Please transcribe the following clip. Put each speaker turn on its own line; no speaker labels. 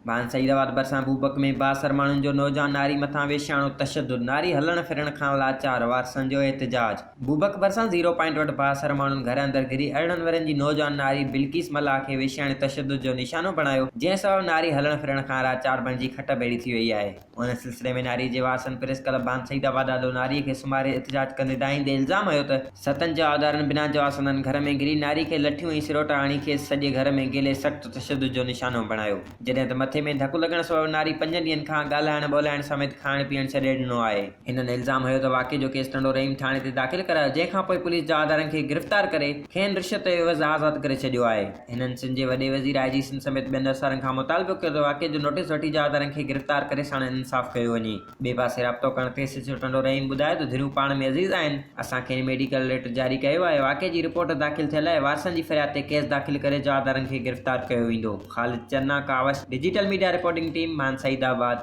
ڀان سعيد آباد ڀرسان بوبڪ ۾ بااثر ماڻهن جو نوجوان ناري مٿان ويشياڻو تشدد، ناري هلڻ ڦرڻ کان لاچار، وارثن جو احتجاج. بوبڪ ڀرسان زيرو پوائنٽ وٽ بااثر ماڻهن گهر اندر گهري 18 ورهين جي نوجوان ناري بلقيس ملاح کي ويشياڻي تشدد جو نشانو بڻايو، جنهن سبب ناري هلڻ ڦرڻ کان لاچار بڻجي کٽ ڀيڙي ٿي وئي آهي. ان سلسلي ۾ ناري جي وارثن پريس ڪلب ڀان سعيد آباد آڏو ناري کي سمهاري احتجاج ڪندي دانهيندي الزام هنيو ته، ستن جوابدارن بنا جواز سندن گهر ۾ گهري ناري کي لٺيون ۽ سروٽا هڻي کيس سڄي گهر ۾ گهلي سخت تشدد جو نشانو بڻايو، جڏهن ته مٿي ۾ ڌڪ لڳڻ سبب ناري پنجن ڏينهن کان ڳالهائڻ ٻولهائڻ سميت کائڻ پيئڻ ڇڏي ڏنو آهي. هنن الزام هنيو ته واقعي جو ڪيس ٽنڊو رحيم ٿاڻي تي داخل ڪرايو، جنهن کانپوء پوليس جوابدارن کي گرفتار ڪري کين رشوت عيوض آزاد ڪري ڇڏيو آهي. هنن سنڌ جي وڏي وزير آء جي سنڌ سميت ٻين افسرن کان مطالبو ڪيو ته واقعي جو نوٽيس وٺي جوابدارن کي گرفتار ڪري ساڻن انصاف ڪيو وڃي. ٻئي پاسي رابطو ڪرڻ تي ايس ايڇ او ٽنڊو رحيم ٻڌايو ته ڌريون پاڻ ۾ عزيز آهن، اسان کين ميڊيڪل ليٽر جاري ڪيو آهي، واقعي جي رپورٽ داخل ٿيل آهي، وارثن جي فرياد تي ڪيس داخل ڪري جوابدارن کي گرفتار ڪيو ويندو. Khalid Channa, Kawish, digital media reporting team, Bhan Saeedabad.